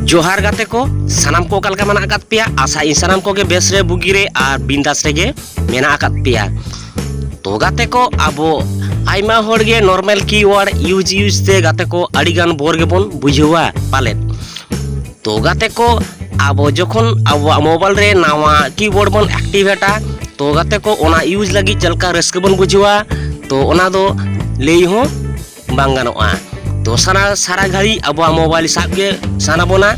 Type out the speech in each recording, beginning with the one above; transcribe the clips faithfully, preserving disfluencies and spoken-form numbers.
ᱡᱚᱦᱟᱨ ᱜᱟᱛᱮ ᱠᱚ, ᱥᱟᱱᱟᱢ ᱠᱚ ᱚᱠᱟ ᱞᱮᱠᱟ ᱢᱮᱱᱟᱜ ᱟᱠᱟᱫ ᱯᱮᱭᱟ? ᱟᱥᱟ ᱤᱧ ᱥᱟᱱᱟᱢ ᱠᱚᱜᱮ ᱵᱮᱥ ᱨᱮ, ᱵᱩᱜᱤ ᱨᱮ ᱟᱨ ᱵᱤᱱᱫᱟᱥ ᱨᱮᱜᱮ ᱢᱮᱱᱟᱜ ᱟᱠᱟᱫ ᱯᱮᱭᱟ᱾ ᱛᱚ ᱜᱟᱛᱮ ᱠᱚ, ᱟᱵᱚ ᱟᱭᱢᱟ ᱦᱚᱲ ᱜᱮ normal keyword use use ᱛᱮ ᱜᱟᱛᱮ ᱠᱚ ᱟᱹᱰᱤ ᱜᱟᱱ ᱵᱳᱨ ᱜᱮᱵᱚᱱ ᱵᱩᱡᱷᱟᱹᱣᱟ ᱯᱟᱞᱮᱫ᱾ ᱛᱚ ᱜᱟᱛᱮ ᱠᱚ, ᱟᱵᱚ ᱡᱚᱠᱷᱚᱱ ᱟᱵᱚᱣᱟᱜ mobile ᱨᱮ ᱱᱟᱣᱟ keyword ᱵᱚᱱ activateᱟ, ᱛᱚ ᱜᱟᱛᱮ ᱠᱚ, ᱚᱱᱟ use ᱞᱟᱹᱜᱤᱫ ᱪᱮᱫ ᱞᱮᱠᱟ ᱨᱟᱹᱥᱠᱟᱹ ᱵᱚᱱ ᱵᱩᱡᱷᱟᱹᱣᱟ, ᱛᱚ ᱚᱱᱟ ᱫᱚ ᱞᱟᱹᱭ ᱦᱚᱸ ᱵᱟᱝ ᱜᱟᱱᱚᱜᱼᱟ᱾ ᱛᱚ ᱥᱟᱨᱟ ᱥᱟᱨᱟ ᱜᱷᱟᱹᱲᱤᱡ ᱟᱵᱚᱣᱟᱜ mobile ᱥᱟᱵ ᱜᱮ ᱥᱟᱱᱟ ᱵᱚᱱᱟ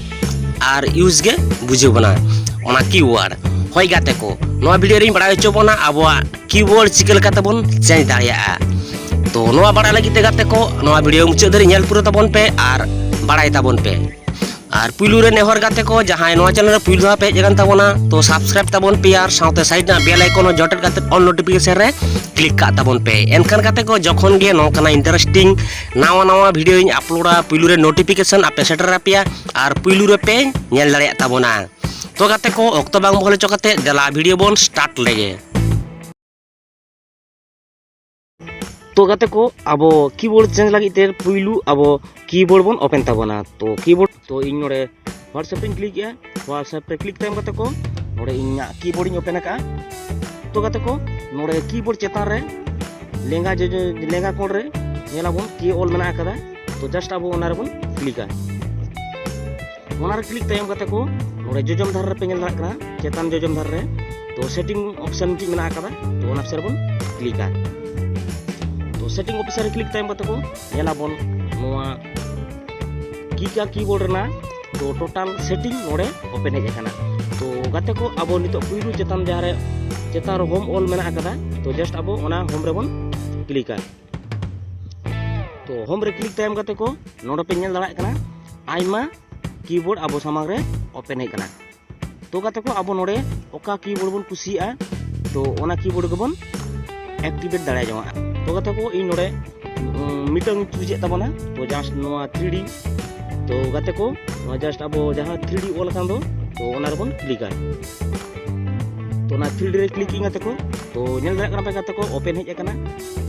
ᱟᱨ use ᱜᱮ ᱵᱩᱡᱷᱟᱹᱣ ᱵᱚᱱᱟ ᱚᱱᱟ keyword᱾ ᱦᱳᱭ ᱜᱟᱛᱮ ᱠᱚ, ᱱᱚᱣᱟ video ᱨᱤᱧ ᱵᱟᱲᱟᱭ ᱦᱚᱪᱚ ᱵᱚᱱᱟ ᱟᱵᱚᱣᱟᱜ keyword ᱪᱤᱠᱟᱹ ᱞᱮᱠᱟ ᱛᱮᱵᱚᱱ change ᱫᱟᱲᱮᱭᱟᱜᱼᱟ᱾ ᱛᱚ ᱱᱚᱣᱟ ᱵᱟᱲᱟᱭ ᱞᱟᱹᱜᱤᱫ ᱛᱮ ᱜᱟᱛᱮ ᱠᱚ, ᱱᱚᱣᱟ video ᱢᱩᱪᱟᱹᱫ ᱫᱷᱟᱹᱨᱤᱡ ᱧᱮᱞ ᱯᱩᱨᱟᱹ ᱛᱟᱵᱚᱱ ᱯᱮ ᱟᱨ ᱵᱟᱲᱟᱭ ᱛᱟᱵᱚᱱ ᱯᱮ᱾ ᱟᱨ ᱯᱩᱭᱞᱩ ᱨᱮ ᱱᱮᱦᱚᱨ ᱜᱟᱛᱮ ᱠᱚ, ᱡᱟᱦᱟᱸᱭ ᱱᱚᱣᱟ channel ᱨᱮ ᱯᱩᱭᱞᱩ ᱫᱷᱟᱣ ᱯᱮ ᱦᱮᱡ ᱟᱠᱟᱱ ᱛᱟᱵᱚᱱᱟ, ᱛᱚ subscribe ᱛᱟᱵᱚᱱ ᱯᱮ ᱟᱨ ᱥᱟᱶᱛᱮ side ᱨᱮᱱᱟᱜ bell icon ᱦᱚᱸ ᱡᱚᱴᱮᱫ ᱠᱟᱛᱮ all notification ᱨᱮ click ᱠᱟᱜ ᱛᱟᱵᱚᱱ ᱯᱮ᱾ ᱮᱱᱠᱷᱟᱱ ᱜᱟᱛᱮ ᱠᱚ, ᱡᱚᱠᱷᱚᱱ ᱜᱮ ᱱᱚᱝᱠᱟᱱᱟᱜ interesting ᱱᱟᱣᱟ ᱱᱟᱣᱟ videoᱧ uploadᱟ, ᱯᱩᱭᱞᱩ ᱨᱮ notification ᱟᱯᱮ ᱥᱮᱴᱮᱨ ᱟᱯᱮᱭᱟ ᱟᱨ ᱯᱩᱭᱞᱩ ᱨᱮᱯᱮ ᱧᱮᱞ ᱫᱟᱲᱮᱭᱟᱜ ᱛᱟᱵᱚᱱᱟ᱾ ᱛᱚ ᱜᱟᱛᱮ ᱠᱚ, ᱚᱠᱛᱚ ᱵᱟᱝ ᱵᱚᱦᱚᱞ ᱦᱚᱪᱚ ᱠᱟᱛᱮ ᱫᱮᱞᱟ video ᱵᱚᱱ start ᱞᱮᱜᱮ᱾ ᱛᱚ ᱜᱟᱛᱮ ᱠᱚ, ᱟᱵᱚ keyword change ᱞᱟᱹᱜᱤᱫ ᱛᱮ ᱯᱩᱭᱞᱩ ᱟᱵᱚ keyword ᱵᱚᱱ open ᱛᱟᱵᱚᱱᱟ᱾ ᱛᱚ keyword, ᱛᱚ ᱤᱧ ᱱᱚᱰᱮ WhatsApp ᱨᱤᱧ click ᱮᱜᱼᱟ᱾ WhatsApp ᱨᱮ click ᱛᱟᱭᱚᱢ ᱜᱟᱛᱮ ᱠᱚ, ᱱᱚᱰᱮ ᱤᱧᱟᱹᱜ keyword ᱤᱧ open ᱟᱠᱟᱫᱼᱟ᱾ ᱛᱚ ᱜᱟᱛᱮ ᱠᱚ, ᱱᱚᱰᱮ keyword ᱪᱮᱛᱟᱱ ᱨᱮ ᱞᱮᱸᱜᱟ ᱡᱚᱡᱚ-, ᱞᱮᱸᱜᱟ ᱠᱚᱬ ᱨᱮ ᱧᱮᱞᱟᱵᱚᱱ K all ᱢᱮᱱᱟᱜ ᱟᱠᱟᱫᱟ᱾ ᱛᱚ just ᱟᱵᱚ ᱚᱱᱟ ᱨᱮᱵᱚᱱ clickᱟ᱾ ᱚᱱᱟ ᱨᱮ click ᱛᱟᱭᱚᱢ ᱜᱟᱛᱮ ᱠᱚ, ᱱᱚᱰᱮ ᱡᱚᱡᱚᱢ ᱫᱷᱟᱨᱮ ᱨᱮᱯᱮ ᱧᱮᱞ ᱫᱟᱲᱮᱭᱟᱜ ᱠᱟᱱᱟ, ᱪᱮᱛᱟᱱ ᱡᱚᱡᱚᱢ ᱫᱷᱟᱨᱮ ᱨᱮ ᱛᱚ setting option ᱢᱤᱫᱴᱤᱡ ᱢᱮᱱᱟᱜ ᱟᱠᱟᱫᱟ᱾ ᱛᱚ ᱚᱱᱟ ᱚᱯᱥᱮᱱ ᱨᱮᱵᱚᱱ clickᱟ᱾ ᱛᱚ setting option ᱨᱮ click ᱛᱟᱭᱚᱢ ᱜᱟᱛᱮ ᱠᱚ, ᱧᱮᱞᱟᱵᱚᱱ ᱱᱚᱣᱟ Kika keyboard ᱨᱮᱱᱟᱜ ᱛᱚ total setting ᱱᱚᱰᱮ open ᱦᱮᱡ ᱟᱠᱟᱱᱟ᱾ ᱛᱚ ᱜᱟᱛᱮ ᱠᱚ, ᱟᱵᱚ ᱱᱤᱛᱚᱜ ᱯᱩᱭᱞᱩ ᱪᱮᱛᱟᱱ ᱡᱟᱦᱟᱸ ᱨᱮ, ᱪᱮᱛᱟᱱ ᱨᱮ home all ᱢᱮᱱᱟᱜ ᱟᱠᱟᱫᱟ᱾ ᱛᱚ just ᱟᱵᱚ ᱚᱱᱟ home ᱨᱮᱵᱚᱱ clickᱟ᱾ ᱛᱚ home ᱨᱮ click ᱛᱟᱭᱚᱢ ᱜᱟᱛᱮ ᱠᱚ, ᱱᱚᱰᱮ ᱯᱮ ᱧᱮᱞ ᱫᱟᱲᱮᱭᱟᱜ ᱠᱟᱱᱟ ᱟᱭᱢᱟ keyboard ᱟᱵᱚ ᱥᱟᱢᱟᱝ ᱨᱮ open ᱦᱮᱡ ᱟᱠᱟᱱᱟ᱾ ᱛᱚ ᱜᱟᱛᱮ ᱠᱚ, ᱟᱵᱚ ᱱᱚᱰᱮ ᱚᱠᱟ keyboard ᱵᱚᱱ ᱠᱩᱥᱤᱭᱟᱜᱼᱟ, ᱛᱚ ᱚᱱᱟ keyboard ᱜᱮᱵᱚᱱ activate ᱫᱟᱲᱮ ᱡᱚᱝᱟ᱾ ᱛᱚ ᱜᱟᱛᱮ ᱠᱚ, ᱤᱧ ᱱᱚᱰᱮ, ᱩᱸ, ᱢᱤᱫᱴᱟᱝ choose ᱮᱫ ᱛᱟᱵᱚᱱᱟ᱾ ᱛᱚ just ᱱᱚᱣᱟ three D, ᱛᱚ ᱜᱟᱛᱮ ᱠᱚ, ᱱᱚᱣᱟ just ᱟᱵᱚ ᱡᱟᱦᱟᱸ three D ᱚᱞ ᱟᱠᱟᱱ ᱫᱚ, ᱛᱚ ᱚᱱᱟ ᱨᱮᱵᱚᱱ clickᱟ᱾ ᱛᱚ ᱚᱱᱟ three D ᱨᱮ click ᱤᱧ ᱜᱟᱛᱮ ᱠᱚ, ᱛᱚ ᱧᱮᱞ ᱫᱟᱲᱮᱭᱟᱜ ᱠᱟᱱᱟ ᱯᱮ ᱜᱟᱛᱮ ᱠᱚ, open ᱦᱮᱡ ᱟᱠᱟᱱᱟ᱾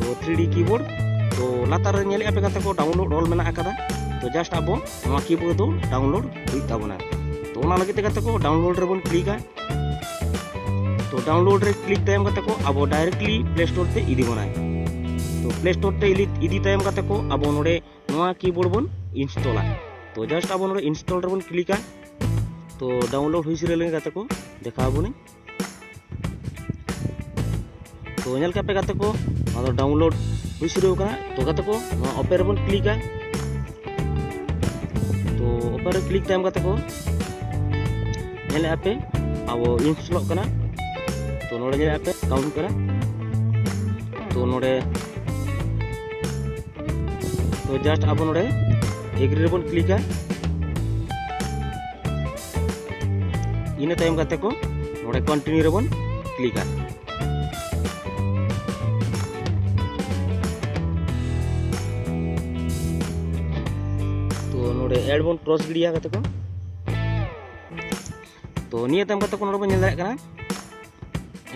ᱛᱚ three D keyboard, ᱛᱚ ᱞᱟᱛᱟᱨ ᱨᱮ ᱧᱮᱞᱮᱫᱼᱟ ᱯᱮ ᱜᱟᱛᱮ ᱠᱚ, download all ᱢᱮᱱᱟᱜ ᱟᱠᱟᱫᱟ᱾ ᱛᱚ ᱛᱚ just ᱟᱵᱚ ᱱᱚᱣᱟ ᱠᱤᱵᱳᱨᱰ ᱫᱚ ᱰᱟᱣᱩᱱᱞᱳᱰ ᱦᱩᱭᱩᱜ ᱛᱟᱵᱚᱱᱟ᱾ ᱛᱚ ᱚᱱᱟ ᱞᱟᱹᱜᱤᱫ ᱛᱮ ᱜᱟᱛᱮ ᱠᱚ ᱰᱟᱣᱩᱱᱞᱳᱰ ᱨᱮᱵᱚᱱ ᱠᱞᱤᱠᱟ᱾ ᱛᱚ ᱰᱟᱣᱩᱱᱞᱳᱰ ᱨᱮ ᱠᱞᱤᱠ ᱛᱟᱭᱚᱢ ᱜᱟᱛᱮ ᱠᱚ ᱟᱵᱚ ᱰᱟᱭᱨᱮᱠᱴᱞᱤ ᱯᱞᱮ ᱥᱴᱳᱨ ᱛᱮ ᱤᱫᱤ ᱵᱚᱱᱟᱭ᱾ ᱛᱚ ᱯᱞᱮ ᱥᱴᱳᱨ ᱛᱮ ᱤᱫᱤ ᱤᱫᱤ ᱛᱟᱭᱚᱢ ᱜᱟᱛᱮ ᱠᱚ ᱟᱵᱚ ᱱᱚᱰᱮ ᱱᱚᱣᱟ ᱠᱤᱵᱳᱨᱰ ᱵᱚᱱ ᱤᱱᱥᱴᱚᱞᱟ᱾ ᱛᱚ just ᱟᱵᱚ ᱱᱚᱰᱮ ᱤᱱᱥᱴᱚᱞ ᱨᱮᱵᱚᱱ ᱠᱞᱤᱠᱟ᱾ ᱛᱚ ᱰᱟᱣᱩᱱᱞᱳᱰ ᱦᱩᱭ ᱥᱟᱹᱨᱟᱹᱭ ᱞᱮᱱ ᱜᱟᱛᱮ ᱠᱚ ᱫᱮᱠᱷᱟᱣ ᱟᱵᱚᱱᱟᱹᱧ᱾ ᱛᱚ ᱧᱮᱞ ᱠᱟᱜ ᱯᱮ ᱜᱟᱛᱮ ᱠᱚ, ᱱᱚᱣᱟ ᱫᱚ ᱰᱟᱣᱩᱱᱞᱳᱰ ᱦᱩᱭ ᱥᱩᱨᱩ ᱟᱠᱟᱱᱟ᱾ ᱛᱚ ᱜᱟᱛᱮ ᱠᱚ, ᱱᱚᱣᱟ ᱳᱯᱮᱱ ᱨᱮᱵᱚᱱ ᱠᱞᱤᱠᱟ᱾ ᱛᱚ ᱳᱯᱮᱱ ᱨᱮ ᱠᱞᱤᱠ ᱛᱟᱭᱚᱢ ᱜᱟᱛᱮ ᱠᱚ, ᱧᱮᱞᱮᱫᱼᱟ ᱯᱮ ᱟᱵᱚ ᱤᱱᱥᱴᱚᱞᱚᱜ ᱠᱟᱱᱟ᱾ ᱛᱚ ᱱᱚᱰᱮ ᱧᱮᱞᱮᱫᱼᱟ ᱯᱮ ᱠᱟᱣᱩᱱᱴ ᱠᱟᱱᱟ᱾ ᱛᱚ ᱱᱚᱰᱮ, ᱛᱚ just ᱟᱵᱚ ᱱᱚᱰᱮ ᱮᱜᱽᱨᱤ ᱨᱮᱵᱚᱱ ᱠᱞᱤᱠᱟ᱾ ᱤᱱᱟᱹ ᱛᱟᱭᱚᱢ ᱜᱟᱛᱮ ᱠᱚ ᱱᱚᱰᱮ ᱠᱚᱱᱴᱤᱱᱤᱭᱩ ᱨᱮᱵᱚᱱ ᱠᱞᱤᱠᱟ᱾ ᱛᱚ ᱱᱚᱰᱮ ᱮᱰ ᱵᱚᱱ ᱠᱨᱚᱥ ᱜᱤᱰᱤᱭᱟ ᱜᱟᱛᱮ ᱠᱚ᱾ ᱛᱚ ᱱᱤᱭᱟᱹ ᱛᱟᱭᱚᱢ ᱜᱟᱛᱮ ᱠᱚ ᱱᱚᱰᱮ ᱵᱚᱱ ᱧᱮᱞ ᱫᱟᱲᱮᱭᱟᱜ ᱠᱟᱱᱟ,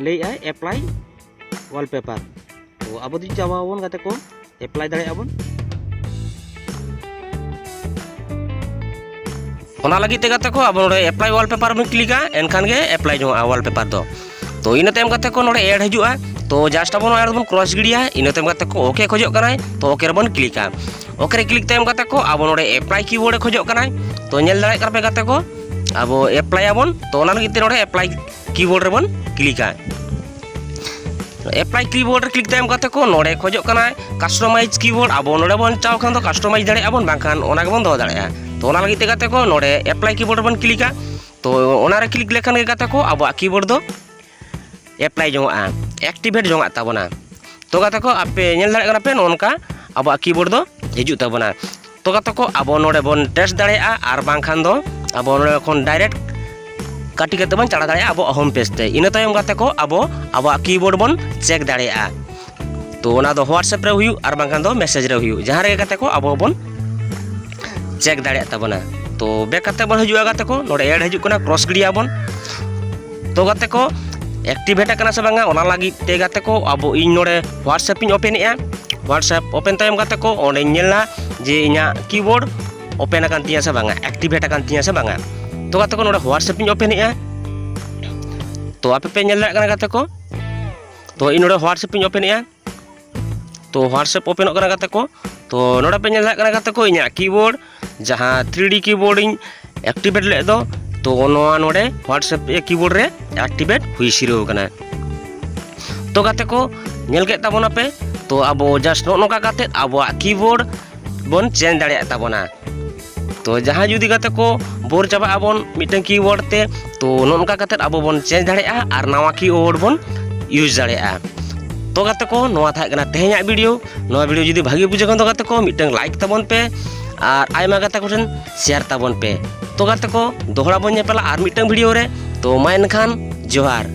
ᱞᱟᱹᱭᱮᱫᱼᱟᱭ ᱮᱯᱞᱟᱭ ᱣᱟᱞᱯᱮᱯᱟᱨ᱾ ᱛᱚ ᱟᱵᱚ ᱡᱩᱫᱤ ᱪᱟᱣᱟᱵᱚᱱ ᱜᱟᱛᱮ ᱠᱚ ᱮᱯᱞᱟᱭ ᱫᱟᱲᱮᱭᱟᱜᱼᱟ ᱵᱚᱱ᱾ ᱚᱱᱟ ᱞᱟᱹᱜᱤᱫ ᱛᱮ ᱜᱟᱛᱮ ᱠᱚ ᱟᱵᱚ ᱱᱚᱰᱮ ᱮᱯᱞᱟᱭ ᱣᱟᱞᱯᱮᱯᱟᱨ ᱵᱚᱱ ᱠᱞᱤᱠᱟ, ᱮᱱᱠᱷᱟᱱ ᱜᱮ ᱮᱯᱞᱟᱭ ᱡᱚᱝᱚᱜᱼᱟ ᱣᱟᱞᱯᱮᱯᱟᱨ ᱫᱚ᱾ ᱛᱚ ᱤᱱᱟᱹ ᱛᱟᱭᱚᱢ ᱜᱟᱛᱮ ᱠᱚ ᱱᱚᱰᱮ ᱮᱰ ᱦᱤᱡᱩᱜᱼᱟ᱾ ᱛᱚ just ᱟᱵᱚ ᱱᱚᱣᱟ ᱮᱰ ᱵᱚᱱ ᱠᱨᱚᱥ ᱜᱤᱰᱤᱭᱟ᱾ ᱤᱱᱟᱹ ᱛᱟᱭᱚᱢ ᱜᱟᱛᱮ ᱠᱚ ᱳᱠᱮ ᱠᱷᱚᱡᱚᱜ ᱠᱟᱱᱟᱭ, ᱛᱚ ᱳᱠᱮ ᱨᱮᱵᱚᱱ ᱠᱞᱤᱠᱟ᱾ ᱳᱠᱮ ᱨᱮ ᱠᱞᱤᱠ ᱛᱟᱭᱚᱢ ᱜᱟᱛᱮ ᱠᱚ ᱟᱵᱚ ᱱᱚᱰᱮ ᱮᱯᱞᱟᱭ ᱠᱤᱵᱳᱨᱰ ᱮ ᱠᱷᱚᱡᱚᱜ ᱠᱟᱱᱟᱭ᱾ ᱛᱚ ᱧᱮᱞ ᱫᱟᱲᱮᱭᱟᱜ ᱠᱟᱱᱟ ᱯᱮ ᱜᱟᱛᱮ ᱠᱚ, ᱟᱵᱚ ᱮᱯᱞᱟᱭ ᱟᱵᱚᱱ᱾ ᱛᱚ ᱚᱱᱟ ᱞᱟᱹᱜᱤᱫ ᱛᱮ ᱱᱚᱰᱮ ᱮᱯᱞᱟᱭ ᱠᱤᱵᱳᱨᱰ ᱨᱮᱵᱚᱱ ᱠᱞᱤᱠᱟ᱾ ᱮᱯᱞᱟᱭ ᱠᱤᱵᱳᱨᱰ ᱨᱮ ᱠᱞᱤᱠ ᱛᱟᱭᱚᱢ ᱜᱟᱛᱮ ᱠᱚ ᱱᱚᱰᱮ ᱠᱷᱚᱡᱚᱜ ᱠᱟᱱᱟᱭ ᱠᱟᱥᱴᱚᱢᱟᱭᱤᱡᱽ ᱠᱤᱵᱳᱨᱰ᱾ ᱟᱵᱚ ᱱᱚᱰᱮ ᱵᱚᱱ ᱪᱟᱣ ᱠᱷᱟᱱ ᱫᱚ ᱠᱟᱥᱴᱚᱢᱟᱭᱤᱡᱽ ᱫᱟᱲᱮᱭᱟᱜᱼᱟ ᱵᱚᱱ, ᱵᱟᱝᱠᱷᱟᱱ ᱚᱱᱟ ᱜᱮᱵᱚᱱ ᱫᱚᱦᱚ ᱫᱟᱲᱮᱭᱟᱜᱼᱟ᱾ ᱛᱚ ᱚᱱᱟ ᱞᱟᱹᱜᱤᱫ ᱛᱮ ᱜᱟᱛᱮ ᱠᱚ ᱱᱚᱰᱮ ᱮᱯᱞᱟᱭ ᱠᱤᱵᱳᱨᱰ ᱨᱮᱵᱚᱱ ᱠᱞᱤᱠᱟ᱾ ᱛᱚ ᱚᱱᱟ ᱨᱮ ᱠᱞᱤᱠ ᱞᱮᱠᱷᱟᱱ ᱜᱮ ᱜᱟᱛᱮ ᱠᱚ ᱟᱵᱚᱣᱟᱜ ᱠᱤᱵᱳᱨᱰ ᱫᱚ ᱮᱯᱞᱟᱭ ᱡᱚᱝᱚᱜᱼᱟ, ᱮᱠᱴᱤᱵᱷᱮᱴ ᱡᱚᱝᱟᱜ ᱛᱟᱵᱚᱱᱟ᱾ ᱛᱚ ᱜᱟᱛᱮ ᱠᱚ ᱟᱯᱮ ᱧᱮᱞ ᱫᱟᱲᱮᱭᱟᱜ ᱠᱟᱱᱟ ᱯᱮ ᱱᱚᱜᱼᱚ ᱱᱚᱝᱠᱟ ᱟᱵᱚᱣᱟᱜ ᱠᱤᱵᱳᱨᱰ ᱫᱚ ᱦᱤᱡᱩᱜ ᱛᱟᱵᱚᱱᱟ᱾ ᱛᱚ ᱜᱟᱛᱮ ᱠᱚ ᱟᱵᱚ ᱱᱚᱰᱮ ᱵᱚᱱ ᱴᱮᱥᱴ ᱫᱟᱲᱮᱭᱟᱜᱼᱟ, ᱟᱨ ᱵᱟᱝᱠᱷᱟᱱ ᱫᱚ ᱟᱵᱚ ᱱᱚᱰᱮ ᱠᱷᱚᱱ ᱰᱟᱭᱨᱮᱠᱴ ᱠᱟᱹᱴᱤ ᱠᱟᱛᱮ ᱵᱚᱱ ᱪᱟᱞᱟᱣ ᱫᱟᱲᱮᱭᱟᱜᱼᱟ ᱟᱵᱚᱣᱟᱜ ᱦᱳᱢ ᱯᱮᱡᱽ ᱛᱮ᱾ ᱤᱱᱟᱹ ᱛᱟᱭᱚᱢ ᱜᱟᱛᱮ ᱠᱚ ᱟᱵᱚ ᱟᱵᱚᱣᱟᱜ ᱠᱤᱵᱳᱨᱰ ᱵᱚᱱ ᱪᱮᱠ ᱫᱟᱲᱮᱭᱟᱜᱼᱟ᱾ ᱛᱚ ᱚᱱᱟ ᱫᱚ WhatsApp ᱨᱮ ᱦᱩᱭᱩᱜ ᱟᱨ ᱵᱟᱝᱠᱷᱟᱱ ᱫᱚ ᱢᱮᱥᱮᱡᱽ ᱨᱮ ᱦᱩᱭᱩᱜ, ᱡᱟᱦᱟᱸ ᱨᱮᱜᱮ ᱜᱟᱛᱮ ᱠᱚ ᱟᱵᱚ ᱵᱚᱱ ᱪᱮᱠ ᱫᱟᱲᱮᱭᱟᱜ ᱛᱟᱵᱚᱱᱟ᱾ ᱛᱚ ᱵᱮᱠ ᱠᱟᱛᱮ ᱵᱚᱱ ᱦᱤᱡᱩᱜᱼᱟ ᱜᱟᱛᱮ ᱠᱚ, ᱱᱚᱰᱮ ᱮᱰ ᱦᱤᱡᱩᱜ ᱠᱟᱱᱟ, ᱠᱨᱚᱥ ᱜᱤᱰᱤᱭᱟᱵᱚᱱ᱾ ᱛᱚ ᱜᱟᱛᱮ ᱠᱚ ᱮᱠᱴᱤᱵᱷᱮᱴ ᱟᱠᱟᱱᱟ ᱥᱮ ᱵᱟᱝᱟ, ᱚᱱᱟ ᱞᱟᱹᱜᱤᱫ ᱛᱮ ᱜᱟᱛᱮ ᱠᱚ ᱟᱵᱚ, ᱤᱧ ᱱᱚᱰᱮ WhatsApp ᱤᱧ ᱳᱯᱮᱱᱮᱜᱼᱟ᱾ WhatsApp ᱳᱯᱮᱱ ᱛᱟᱭᱚᱢ ᱜᱟᱛᱮ ᱠᱚ ᱚᱸᱰᱮᱧ ᱧᱮᱞᱟ ᱡᱮ ᱤᱧᱟᱹᱜ ᱠᱤᱵᱳᱨᱰ ᱳᱯᱮᱱ ᱟᱠᱟᱱ ᱛᱤᱧᱟ ᱥᱮ ᱵᱟᱝᱟ, ᱮᱠᱴᱤᱵᱷᱮᱴ ᱟᱠᱟᱱ ᱛᱤᱧᱟ ᱥᱮ ᱵᱟᱝᱟ᱾ ᱛᱚ ᱜᱟᱛᱮ ᱠᱚ, ᱱᱚᱰᱮ WhatsApp ᱤᱧ ᱳᱯᱮᱱᱮᱜᱼᱟ᱾ ᱛᱚ ᱟᱯᱮ ᱯᱮ ᱧᱮᱞ ᱫᱟᱲᱮᱭᱟᱜ ᱠᱟᱱᱟ ᱜᱟᱛᱮ ᱠᱚ, ᱛᱚ ᱤᱧ ᱱᱚᱰᱮ WhatsApp ᱤᱧ ᱳᱯᱮᱱᱮᱜᱼᱟ᱾ ᱛᱚ WhatsApp ᱳᱯᱮᱱᱚᱜ ᱠᱟᱱᱟ ᱜᱟᱛᱮ ᱠᱚ᱾ ᱛᱚ ᱱᱚᱰᱮ ᱯᱮ ᱧᱮᱞ ᱫᱟᱲᱮᱭᱟᱜ ᱠᱟᱱᱟ ᱜᱟᱛᱮ ᱠᱚ, ᱤᱧᱟᱹᱜ ᱠᱤᱵᱳᱨᱰ ᱡᱟᱦᱟᱸ ᱛᱷᱨᱤ ᱰᱤ ᱠᱤᱵᱳᱨᱰ ᱤᱧ ᱮᱠᱴᱤᱵᱷᱮᱴ ᱞᱮᱫ ᱫᱚ, ᱛᱚ ᱱᱚᱣᱟ ᱱᱚᱰᱮ WhatsApp ᱠᱤᱵᱳᱨᱰ ᱨᱮ ᱮᱠᱴᱤᱵᱷᱮᱴ ᱦᱩᱭ ᱥᱤᱨᱟᱹᱣ ᱠᱟᱱᱟ᱾ ᱛᱚ ᱜᱟᱛᱮ ᱠᱚ, ᱧᱮᱞ ᱠᱮᱫ ᱛᱟᱵᱚᱱᱟᱯᱮ᱾ ᱛᱚ ᱟᱵᱚ just ᱱᱚᱜᱼᱚ ᱱᱚᱝᱠᱟ ᱠᱟᱛᱮᱫ ᱟᱵᱚᱣᱟᱜ ᱠᱤᱵᱳᱨᱰ ᱵᱚᱱ ᱪᱮᱧᱡᱽ ᱫᱟᱲᱮᱭᱟᱜ ᱛᱟᱵᱚᱱᱟ᱾ ᱛᱚ ᱡᱟᱦᱟᱸᱭ ᱡᱩᱫᱤ ᱜᱟᱛᱮ ᱠᱚ ᱵᱳᱨ ᱪᱟᱵᱟᱜ ᱟᱵᱚᱱ ᱢᱤᱫᱴᱟᱝ ᱠᱤᱵᱳᱨᱰ ᱛᱮ, ᱛᱚ ᱱᱚᱜᱼᱚ ᱱᱚᱝᱠᱟ ᱠᱟᱛᱮᱫ ᱟᱵᱚ ᱵᱚᱱ ᱪᱮᱧᱡᱽ ᱫᱟᱲᱮᱭᱟᱜᱼᱟ ᱟᱨ ᱱᱟᱣᱟ ᱠᱤᱵᱳᱨᱰ ᱵᱚᱱ ᱤᱭᱩᱡᱽ ᱫᱟᱲᱮᱭᱟᱜᱼᱟ᱾ ᱛᱚ ᱜᱟᱛᱮ ᱠᱚ, ᱱᱚᱣᱟ ᱛᱟᱦᱮᱸ ᱠᱟᱱᱟ ᱛᱮᱦᱮᱧᱟᱜ ᱵᱷᱤᱰᱤᱭᱳ᱾ ᱱᱚᱣᱟ ᱵᱷᱤᱰᱤᱭᱳ ᱡᱩᱫᱤ ᱵᱷᱟᱜᱮ ᱵᱩᱡᱷᱟᱹᱜ ᱠᱷᱟᱱ ᱫᱚ ᱜᱟᱛᱮ ᱠᱚ, ᱢᱤᱫᱴᱟᱝ ᱞᱟᱭᱤᱠ ᱛᱟᱵᱚᱱ ᱯᱮ ᱟᱨ ᱟᱭᱢᱟ ᱜᱟᱛᱮ ᱠᱚᱴᱷᱮᱱ ᱥᱮᱭᱟᱨ ᱛᱟᱵᱚᱱ ᱯᱮ᱾ ᱛᱚ ᱜᱟᱛᱮ ᱠᱚ, ᱫᱚᱦᱲᱟ ᱵᱚᱱ ᱧᱮᱯᱮᱞᱟ ᱟᱨ ᱢᱤᱫᱴᱟᱝ ᱵᱷᱤᱰᱤᱭᱳ ᱨᱮ᱾ ᱛᱚ ᱢᱟ ᱮᱱᱠᱷᱟᱱ ᱡᱚᱦᱟᱨ᱾